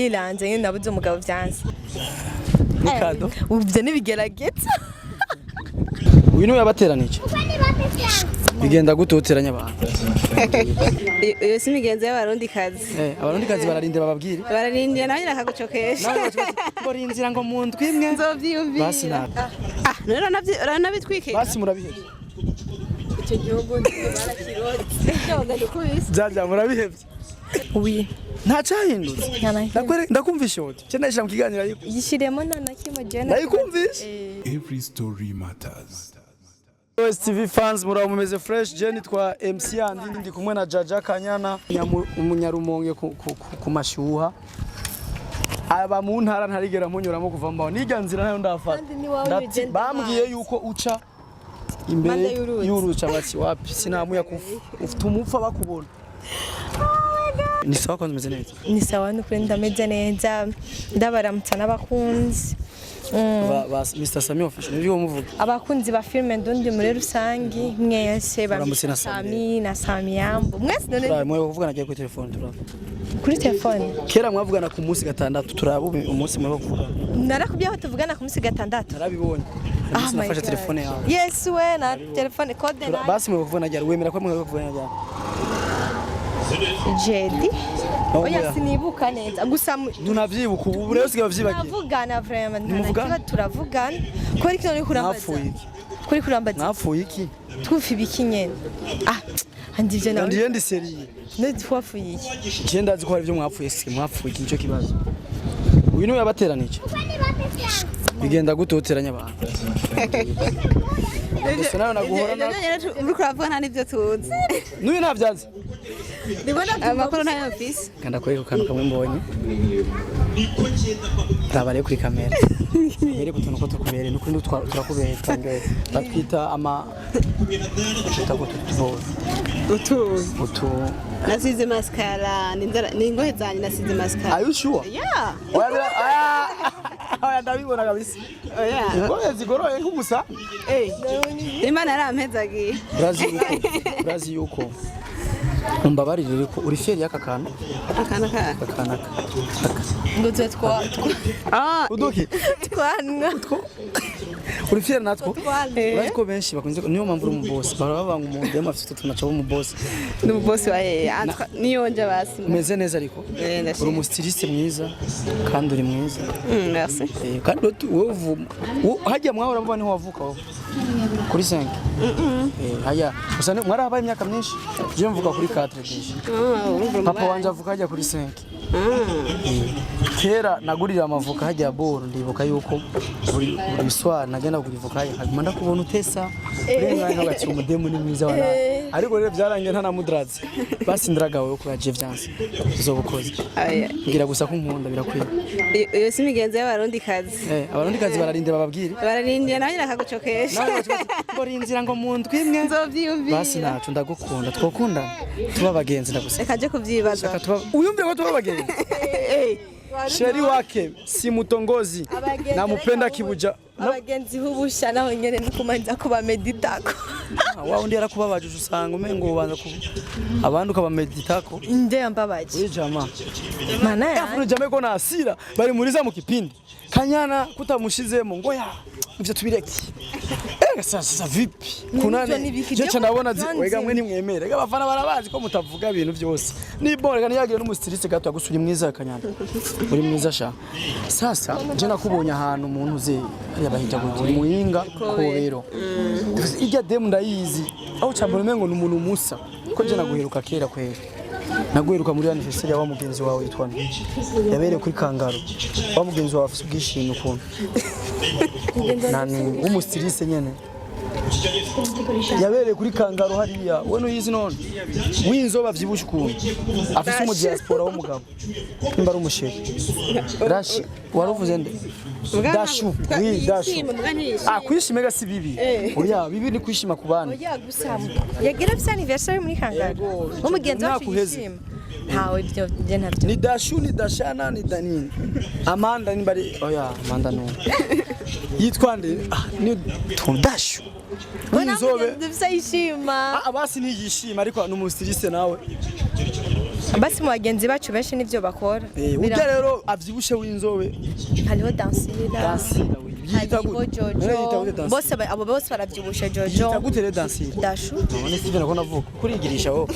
Niranze nyine, nabuze umugabo, vyanse. Ni cadeau. Ivyo n'ibigerageza. Uyu niwe yabateranije. Bigenda gute uteranya abantu? Iyo si imigenzo y'Abarundi kazi. Eh, Abarundi kazi bararindira bababwire. Bararindira, nawe nyine akagucokesha. Nawe ngo rinzira ngo mu ndwi imwe. Nzovyiyumvira. Basi nabi. Ah, none uranabitwikira. Basi murabihevye. Icyo gihugu barakirotse. Jaja, murabihevye? Oui. Nta cyahindutse. Nta na kimwe. Ndakumvisha oti cyo ndayishira mu kiganiro ariko. Yishiremo nta na kimwe jewe. Ndayikumvisha. Every story matters. OSTV fans, murabo mumeze fresh? Je nitwa MC Yandi, ndi kumwe na Jaja Kanyana, umunyarumonge ku mashyuha. Aba mu ntara ntarigera munyuramo kuva mbaho, nirya nzira nayo ndafata. Kandi ni wawe ugenda Bambwiye amazi. yuko uca imbere Impande y'uruzi. y'uruzi, bati wapi, sinamuya kufa ufite umupfa bakubona. Ni sawa kwanza, umeze neza? Ni sawa nukuri, ndameze neza, ndabaramutsa n'abakunzi. Ba Mr Sami Official nibyo muvuga? Abakunzi ba filime ndundi muri rusangi mwese, ba Baramutse Mr. na Sami. Sami na Sami Yambo mwese none. Turabe mwe kuvugana agiye kuri telefone, turabe. Kuri telefone? Kera mwavugana ku munsi gatandatu, turabe umunsi mwe kuvugana. Narakubwiye aho tuvugana ku munsi gatandatu. Narabibonye. Ah, my nafashe God. telefone yawe. Yes, we na telefone code na Basi mwe kuvugana ryari? Wemera ko mwe kuvugana ryari? Jeudi. Aho Oya, muya. sinibuka neza gusa Ntunavyibuka ubu rero, usigaye wavyibagiye. Turavugana vraiment, nta na Ntimuvugana? kimwe, turavugana. Kuri kino uri kurambaza. Mwapfuye iki? Kuri kurambaza. Mwapfuye iki? Twufa ibiki nyene? Ah, andi ivyo nawe. Ndiye ndi sérieux. Ne, twapfuye iki? Je ndazi ko hari ibyo mwapfuye. Si mwapfuye iki? Nicyo kibazo. Uyu niwe yabateranije. Bigenda gute uteranya abantu? Gusa nawe naguhora Ibyo na nyine uriko uravuga nta n'ibyo tuzi. N'uyu ntabyazi. Amakuru ntayo mfise. Kanda kuri kantu kamwe mbonye. Raba rero kuri kamera. Bereke utuntu ko tukubereye, nukuri turakubereye, twanyoye. Batwita ama batwita ko tutuboza. Utu Utu. Nasize mascara, ni inzara ni ingohe zanjye, nasize mascara. Are you sure? Yeah. Oya, oya, ndabibona kabisa. Oya. Ingohe zigoroye nk'umusa. Eh, Imana yarampezagiye. Urazi yuko umbabarire, ariko uri fier y'aka kantu? Akana ka Aka kantu aka. Ngo tube twa Ah. Uduki. twanwa. Uri fier natwo? Eh. Urazi ko benshi bakunze, niyo mpamvu uri umubosi, bahora bavuga ngo umuntu demu afite utuntu aca umubosi. Ni umubosi wa niyo nje basi. Umeze neza ariko? Eh, ndashima. Uri umustyliste mwiza kandi uri mwiza. Merci. Eh, kandi wowe hajya mwahora muba niho wavuka wowe kuri 5? Eh, hajya gusa mwarahabaye imyaka myinshi, je mvuka kuri 4 déjà. Ah, urumva. Papa wanje avuka hajya kuri 5. Kera nagurira amavuka hajya boro, ndibuka yuko buri soir nagenda kugura ivoka hajya, nkaguma ndakubona utesa urenga nkagati umudemu ni mwiza wala. Ariko rero byarangiye ntanamudraze. Basi ndragawe ko yaje vyanse uzobukoze. Oya. Mbwira gusa ko nkunda, birakwiye. Iyo si imigenzo y'Abarundi kazi. Eh, Abarundi kazi bararindira bababwire. Bararindira, nawe nyine akagucokesha. Nawe ngo rinzira ngo mu ndwi imwe. Nzovyiyumvira. Basi nacu ndagukunda, twokundana tuba abagenzi, ndagusaba. Reka nje kuvyibaza. Shaka tuba, uyumvire ko tuba abagenzi. Chéri wake si mutongozi, Abagenzi namupenda reka kibuja. Abagenzi h'ubusha naho nyene ni kumanza kubameditako. Wa undi yarakubabaje, usanga umengo ubanza ku abandi ukabameditako. Nde yambabaje? Uri jama. Mana Afu yanjye. jama ko na hasira barimuliza mu kipindi Kanyana kutamushizemo ngo ya ivyo tubireke. Eh, sasa vipi? Kunane Nibyo. je cha ndabona Nibyo. wega mwe nimwemere. Rega abafana barabazi ko mutavuga ibintu byose. Ni bon, rega niyagire n'umustyliste gato agusuri mwiza. Kanyana, uri mwiza sha. Sasa je nakubonye ahantu umuntu uze hariya bahita gute, Muyinga Kobero. Irya demu ndayizi aho cambona umengo ni umuntu musa ko je naguheruka kera kwera. Naguheruka muri anniversaire ya wa mugenzi wawe yitwa nde? Yabereye kuri Kangaro. Wa mugenzi wawe afise ubwishime ukuntu nani, w'umustyliste nyene, yabereye kuri Kangaro hariya. We nuyizi none w'inzoba avyibushe ukuntu, afise umu diaspora w'umugabo, nimba ari umusheri Rashi. Waruvuze nde? Dashu, oui, Dashu. Ah, kwishima ga si bibi. Oya, bibi ni kwishima ku bandi. Oya, gusa yagira afise anniversaire muri Kangaro, umugenzi wacu Umwaka uheze. yishima ntawe, ibyo byo ntabyo. Ni Dashu, ni Dashana, ni Danini Amanda, nimba ari, oya, Amanda no yitwa nde? Ah, ni Dashu w'inzobe. Dufise yishima. Ah, basi ntiyishima, ariko ni umustyliste nawe. Basi mu bagenzi bacu benshi nivyo bakora. Urya rero avyibushe w'inzobe. Hariho Dansira. Dansira we yita Hariho gute? None yita gute Jojo. Dansira? Bose abo bose baravyibushe Jojo. Yita gute rero Dansira? Dashu. None sivyo nako navuga kurigirisha wowe,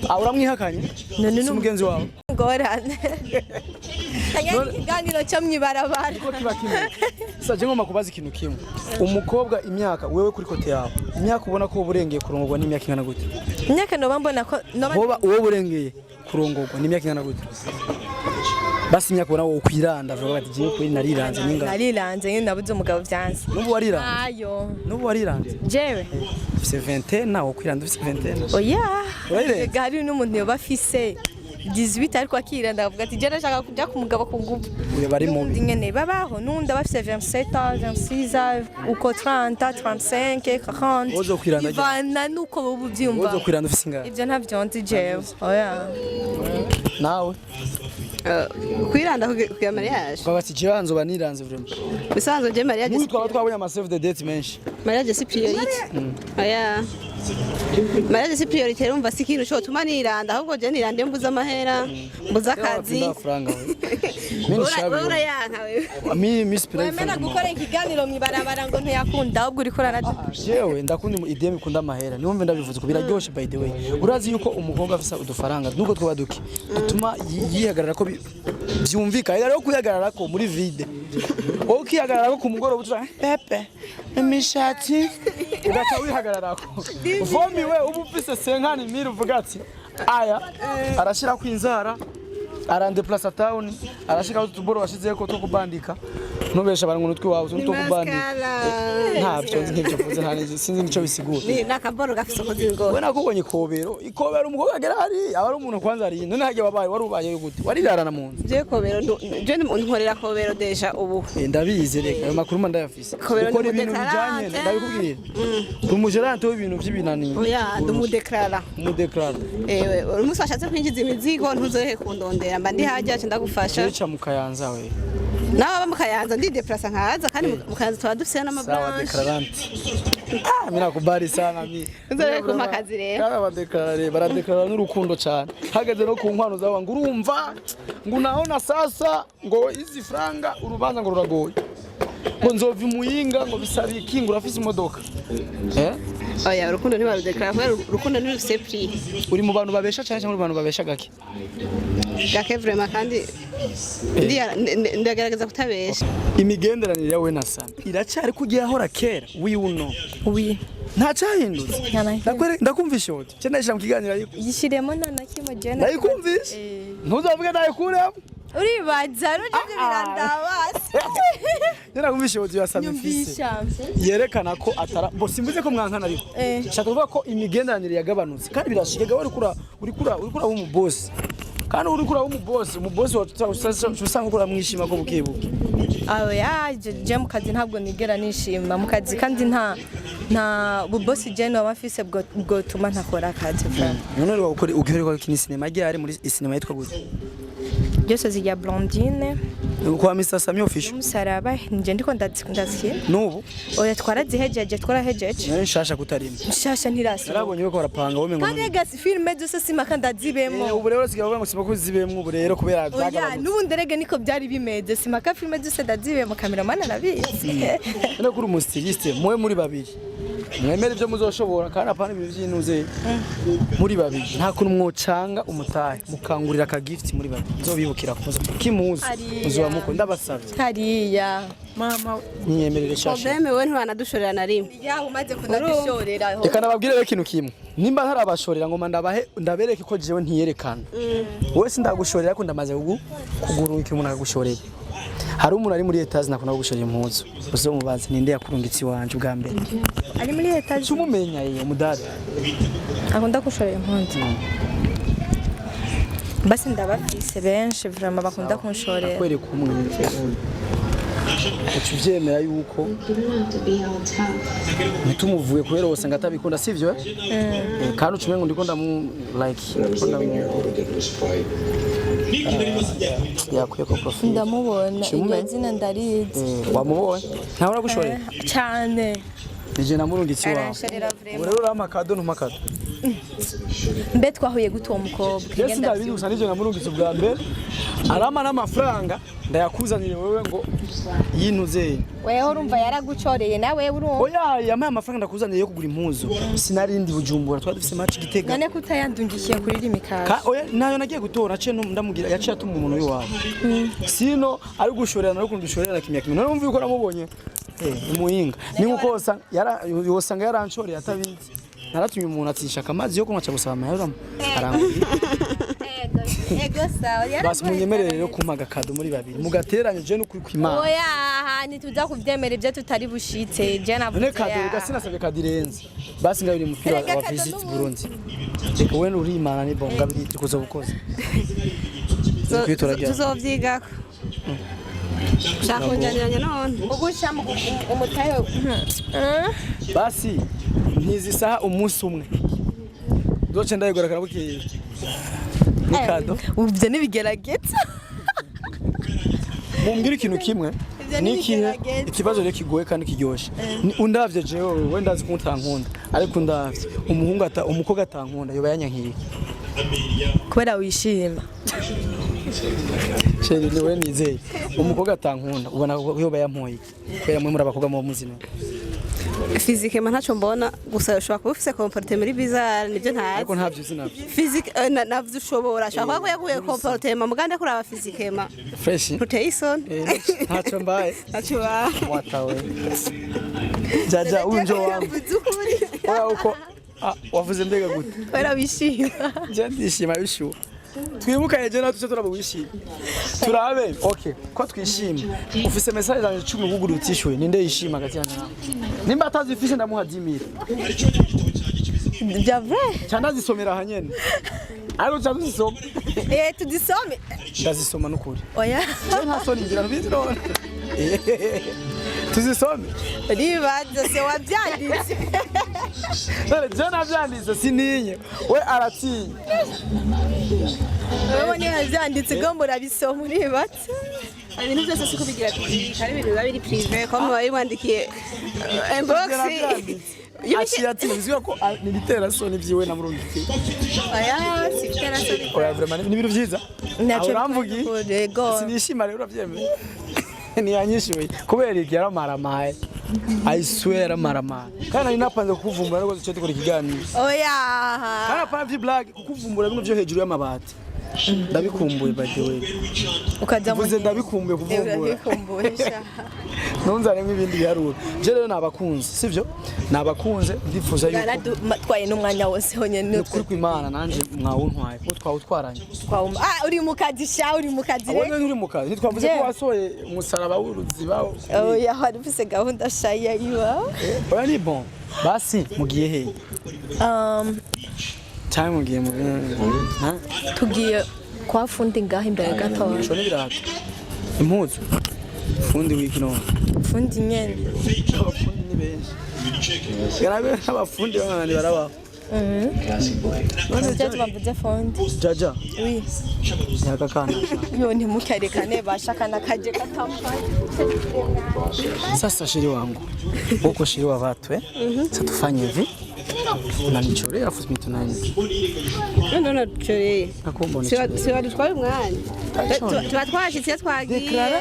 ah, uramwihakanye? None Si mugenzi wawe? Ngorane. Kanyari ikiganiro cyo mwibarabara. Ko kiba kimwe. Sasa je ngomba kubaza ikintu kimwe. Umukobwa, imyaka wewe kuri côté yawe, imyaka ubona ko uba urengeye kurongorwa n'imyaka ingana gute? Imyaka noba mbona ko noba Hoba uwo burengeye kurongorwa n'imyaka ingana gute? Basi imyaka ubona wowe kwiranda, vuga bati jewe kuri nariranze ninga. Nariranze nyine, nabuze umugabo vyanse. N'ubu wariranze? Ayo. N'ubu wariranze? Jewe. Ufise 20 nawe kwiranda ufise 20? Oya. Urayirenza? Ega hari n'umuntu yoba afise 18 ariko akiranda akavuga ati je ndashaka kuja ku mugabo ku nguvu. Uyo bari N'uwundi mubi. nyene babaho, n'uwundi aba afise 27 ans, 26 ans, uko 30, 35, 40. Wowe uzokwiranda ryari? Bivana nuko wowe uvyumva. Wowe uzokwiranda ufise ingana? Ivyo ntavyo nzi jewe. Oya. Nawe? Kwiranda kugira mariage? Ukavuga ati jewe nzoba niranze vraiment. Bisanzwe je mariage Nk'uyu twaba twabonye ama save the date menshi. Mariage si priorité. Oya, mariage si priorité. Urumva si ikintu cotuma niranda, ahubwo je niranda iyo mbuze amahera, mbuze akazi. Amafaranga we. Mimi Ura- urayanka wewe. Mi Miss Play. Wemera gukora ikiganiro mwibarabara ngo ntiyakunda, ahubwo uriko urana. Jewe ndakunda idem ikunda amahera, niyo mve ndabivuze ko biraryoshe. By the way, urazi yuko umukobwa afise udufaranga nubwo twaba duke dutuma yihagarara ko byumvikana rero kwihagarara ko muri vide, wowe ukihagarara ko ku mugoroba utura pepe imishatsi ugaca wihagarara ko vomi we uba ufise 50 000, uvuga ati aya arashirako inzara, arandeplasa town, arashikaho utuboro washizeko two kubandika, ntubesha abantu ngo nutwi wawe utuntu two kubandika. Mascara. Ntabyo nzi nk'ibyo mvuze, nta sinzi n'icyo bisigura. Ni nakaboro gafise uko zingora. We nakubonye ikobero, ikobero umukobwa agera hari aba ari umuntu kwanza ari none hagiye wabaye wari ubaye gute, warirarana mu nzu? Je kobero je nkorera kobero déjà ubu. Ndabizi, reka ayo makuru mba ndayafise. Kobero Ukora ni ibintu bijanye umudéclarante. ndabikubwira, uri umugérante w'ibintu by'ibinani. Oya, ndumudéclarant. Umudéclarant. Ewe, umunsi washatse kwinjiza imizigo ntuzohe kundondera, mba ndi hajya aca ndagufasha. Wica mu Kayanza we? Nawe aba mu Kayanza ndidéplaça nkaza, kandi mu Kayanza tuba dufise Sawa. n'amabranche. Déclarante, ah, mimi nakubali sana mi. Nzobe kumpa akazi rero. Kandi abadéclaré baradéclara n'urukundo cyane, hageze no ku nkwano zawe ngo urumva ngo unaona sasa ngo izi franga urubanza ngo ruragoye, ngo nzova imuyinga, ngo bisaba iki, ngo urafise imodoka, eh? Oya, urukundo ntibarudéclara kubera urukundo ntirufise prix. Uri mu bantu babesha cyane cyangwa uri mu bantu babesha gake? Gake vraiment, kandi ndagerageza kutabesha. Imigenderanire yawe na Sami iracyari kugira ahora kera wiwuno? Oui. Ntacyahindutse? Nta na kimwe. Ndakumvisha yote cyo ndayishira mu kiganiro ariko. Yishiremo nta na kimwe je. Ndayikumvisha, ntuzavuge ndayikuremo. Uribaza rujye birandabasa. Ndakumvisha yote ya Sami fise. Nyumvisha. Yerekana ko atara bo, simvuze ko mwankana ariko shaka kuvuga ko imigenderanire yagabanutse, kandi birashika uri kura w'umubosi, kandi uri kura w'umubosi, umubosi wa usanga ukura mwishima ko buke buke. Oya, je mu kazi ntabwo nigera nishima mu kazi, kandi nta bubosi je noba mfise bwotuma ntakora akazi vraiment. None uri gukora ugiheruka gukina sinema ryari, muri sinema yitwa gute? Byose zijya Blondine. Kwa Mr Sami Official? Umusaraba nje ndiko ndazikina. Nubu? Oya, twarazihejeje, twarahejeje. Nari nshasha kutarimo? Nshasha ntirasohoka. Narabonye ko barapanga wowe ngo Kandi ega filime zose simaka ndazibemo. Ubu rero sigaye bavuga ngo simaka zibemwo ubu rero kubera Oya. byagabanutse. N'ubundi rege niko byari bimeze, simaka filime zose ndazibemo, cameraman arabizi. None kuri umustyliste, mwe muri babiri mwemere ibyo muzoshobora, kandi apana ibintu by'inuze, muri babiri nta kuntu mwocanga umutahe mukangurira aka gift muri babiri nzobibukira kuza kimuzi? Hariya. Muzoba muko ndabasabye. Hariya. Mama nyemerere shasha. Problème wewe ntiwanadushorera na rimwe. Yaho umaze kunadishorera. Reka nababwire rero ikintu kimwe: nimba ntarabashorera ngo ndabahe ndabereke ko jewe ntiyerekana, wowe sindagushorera ariko ndamaze kugurungika umuntu akagushorera. Hari umuntu ari muri etaje nakunda kugushorera impuzu, uzomubaze ninde yakurungitse iwanje ubwa mbere. Ari muri étage? Cumumenya iyo umudari. Akunda gushorera impunzi, basi ndabafise benshi vraiment bakunda kunshorera. Kwereka umwe uca uvyemera yuko ntitumuvuye kubera wose ngo atabikunda, sivyo? Kandi uca umengo ndiko ndamu like ndiko ndamu yakwiye ko profile. Ndamubona. Cumumenya. Iryo zina ndarizi. Wamubonye ntawe uragushorera? Cyane. Nije namurungitse iwawe. Aranshorera Ubu vraiment. rero urampa cadeau, ntumpa cadeau? Mbe twahuye gute uwo mukobwa? Jesi ndabizi, gusa nivyo namurungitse ubwa mbere, arama n'amafaranga ndayakuzanire wewe ngo yintuze. Wewe urumva yaragucoreye nawe, urumva? Oya, yampaye amafaranga ndakuzanire yo kugura impuzu. Sinarindi Bujumbura, twari dufise match Gitega. None ko utayandungikiye kuri Rimikashi? Oya, nayo nagiye gutora, naciye ndamubwira, yaciye atuma umuntu w'iwabo. Sino ari gushorerana, ariko dushorerana kimya kimya. None wumva yuko namubonye umuhinga ni nkuko yosanga yaranshoreye atabizi. Naratumye umuntu atisha amazi yo kunywa, aca gusaba amahera arangurira. Ego, sawa. Basi munyemerere rero kumpa agakado muri babiri mugateranye, je n'ukuri kw'Imana. Oya, ntituza kuvyemera ibyo tutari bushitse, je navuze. None kado reka, sinasabye kado irenze. Basi ngabiri umupira Erega wa kado Visit n'ubundi. Burundi. Reka wewe urimana ni bon, ngabiri tukuza bukoze. Kwitora ryari? Tuzovyigako. Ushaka kunjaniranya none? Ugusha umutahe. Basi ntizi isaha umunsi umwe nzoce ndayigura karabukeye, ni kado. Ivyo ntibigerageza. Mumbwire ikintu kimwe. Ivyo Ni ikihe ntibigerageza. ikibazo rero kigoye kandi kiryoshe? Undavye jewe, we ndazi ko utankunda, ariko undavye umuhungu ata umukobwa atankunda yoba yanyankiye. Kubera wishima. Chérie, ni we nizeye. Umukobwa atankunda ubona yoba yampoye iki? Kubera mwe muri abakobwa muba muzina. Physiquement ntacyo mbona, gusa ushobora kuba ufise comportement muri bizarre, nibyo ntazi. Ariko ntabyo uzi nabyo. Physique navyo ushobora, ashobora kuba yaguye comportement mugande kuraba physiquement. Fresh. Ntuteye isoni. Ntacyo mbaye. Ntacyo ba. Watawe jaja unjo wangu. Uvuze ukuri. Oya, uko wavuze mbega gute? Kubera wishima. Je ndishima bishuwa. Twibukanye je nawe, tuce turaba wishima, turabe. Okay, ko twishima, ufise message zanje 10 wuguru utishuye, ninde yishima hagati yanjye nawe? Nimba atazifise ndamuha 10,000. Bya vrai? Cyane azisomera aha nyene, ariko tuca tuzisoma. Eh, tudisome. Ndazisoma n'ukuri. Oya. Je nta soni ngira, ntubizi none. Tuzisome. Ribaza se wabyanditse. None je navyanditse, sininye, we aratinya. Wewe niba wabyanditse ubwo murabisoma, uribatse. Ibintu byose si kubigira public, hari ibintu biba biri privé, ko muba bimwandikiye inbox. Aciye atinya, bizwiho ko ni ibitera soni vyiwe namurungikiye. Oya, si bitera soni. Oya, vraiment ni ibintu vyiza. Ntacyo. Aho uramvugiye. Yego. Sinishima rero, uravyemeye, ntiyanyishuye kubera iki? Yaramaramaye, I swear, yaramaramaye. Kandi nari napanze kukuvumbura, ariko duce dukora ikiganiro. Oya. Kandi apana vy'iblague, kukuvumbura bimwe vyo hejuru y'amabati ndabikumbuye, by the way. Ukaja mu Mvuze ndabikumbuye kuvumbura. Urabikumbuye sha. Ntunzanemo ibindi biharuro. Je rero nabakunze, sivyo? Nabakunze, ndifuza yuko Twaye n'umwanya wose honyine. Ni ukuri kw'Imana, nanje mwawuntwaye kuko twawutwaranye. Twawuma. Ah, uri mu kazi sha, uri mu kazi. Abonye nturi mu kazi, ntitwavuze ko Jewe. wasohoye umusaraba w'uruziba? Oya, wari ufise gahunda sha ya iwa. Oya, ni bon. Basi mugiye hehe? Cyangwa mugiye mu Ha? Tugiye kwa fundi ngaho imbere gatoya. Shone ibirato, impuzu, fundi wiki none? Fundi nyene. Abafundi ni benshi, garabe abafundi b'abandi barabaho none. Sijya tubavuze fundi. Jaja. Oui. Nyaka kana. Yo, ntimukerekane bashakana kaje katambaye. Sasa chérie wangu, huko chérie wa watu, eh? Sasa tufanye hivi, unanichorea afu mimi tunaenda. None naducoreye? Nakumva unichorea. Si badutwaye umwanya. Tuba twashitse, twagiye. Declara.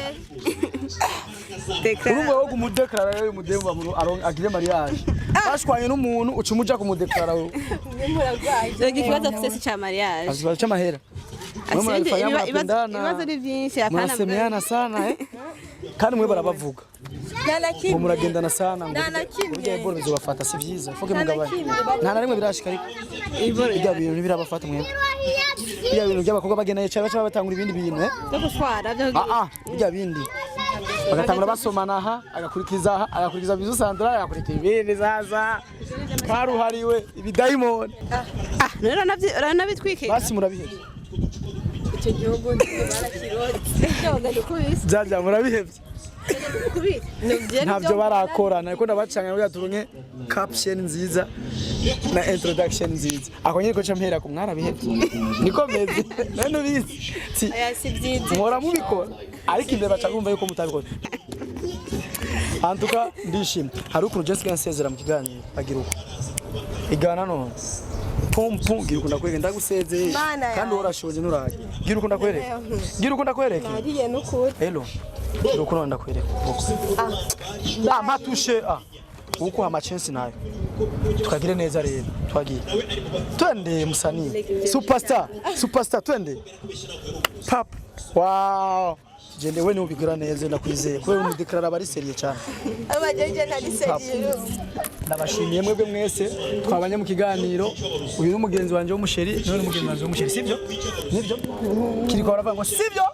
Declara. Urumva wowe kumudeklara rero, umudemu agire mariage bashwanye n'umuntu, uca umuja kumudeklara wewe. Rega ikibazo afise si ca mariage. Azibazo c'amahera. Mwe mnalifanya, mnapendana. Ibibazo ni byinshi, hapana. Mnasemeana sana, eh? Kandi mwe barabavuga Nta na ngo kimwe. muragendana sana, ngo Nta na kimwe. burya iboro bizobafata, si vyiza foke Nta na mugabane. kimwe. Nta na rimwe birashika, ariko ibya bintu ntibirabafata mwebwe, bya bintu by'abakobwa bagenda yicara baca batangura ibindi bintu, eh? Byo gushwara byo. Ah ah, bijya bindi bagatangura basomana aha, agakurikiza aha, agakurikiza bizu Sandra, agakurikiza ibindi. Sasa karuhariwe ibidayimoni. Ah, none uranabitwikira. Basi murabihevye? Icyo gihugu barakirotse. Kubisa. Jaja, murabihevye? Kubisa. Ntabyo barakorana, ariko ndabacanga kugira turonke caption nziza na introduction nziza. Ako nyine ko mpera ku mwarabihevye, niko meze none ubizi. Oya, si byiza. Muhora mubikora, ariko imbere baca bumva yuko mutabikora. Antuka ndishimye. Hari ukuntu Jessica nsezera mu kiganiro agira uko igana none. Pum pum, gira ukunda kwereke, ndagusezeye. Mana Kandi yanjye. urashoje nuraye. Gira ukunda kwereke. Gira ukunda kwereke. Nariye n'ukuri. Hello. Gira ukunda ndakwereka ukuboko. Ah, matushe ah. Uko ama chance nayo. Tukagire neza rero. Twagiye. Twende msanii. Superstar, superstar twende. Pap. Wow. Jende we nubigira neza, ndakwizeye. Kubera umudeklarara bari sérieux cyane. Abajeje ntari sérieux. Ndabashimiye mwebwe mwese twabanye mu kiganiro. Uyu ni umugenzi wanje w'umusheri, n'uyu ni umugenzi wanje w'umusheri, sibyo? Nibyo? Kiriko baravuga ngo sibyo?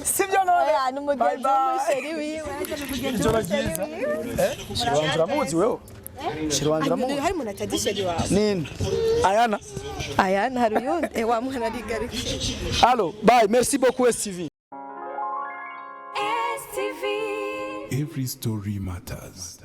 Sibyo none? Oya, ni umugenzi Bye bye. w'umusheri wiwe. Ijoro ryiza. Eh? Chéri wanje uramuzi wewe? Chéri wanje uramuzi? Hari umuntu atazi chéri wawe? Nini? Ayana. Aya, hari uyundi. Eh, wa mwana arigarukiye. Allo, bye, merci beaucoup STV. STV. Every story matters.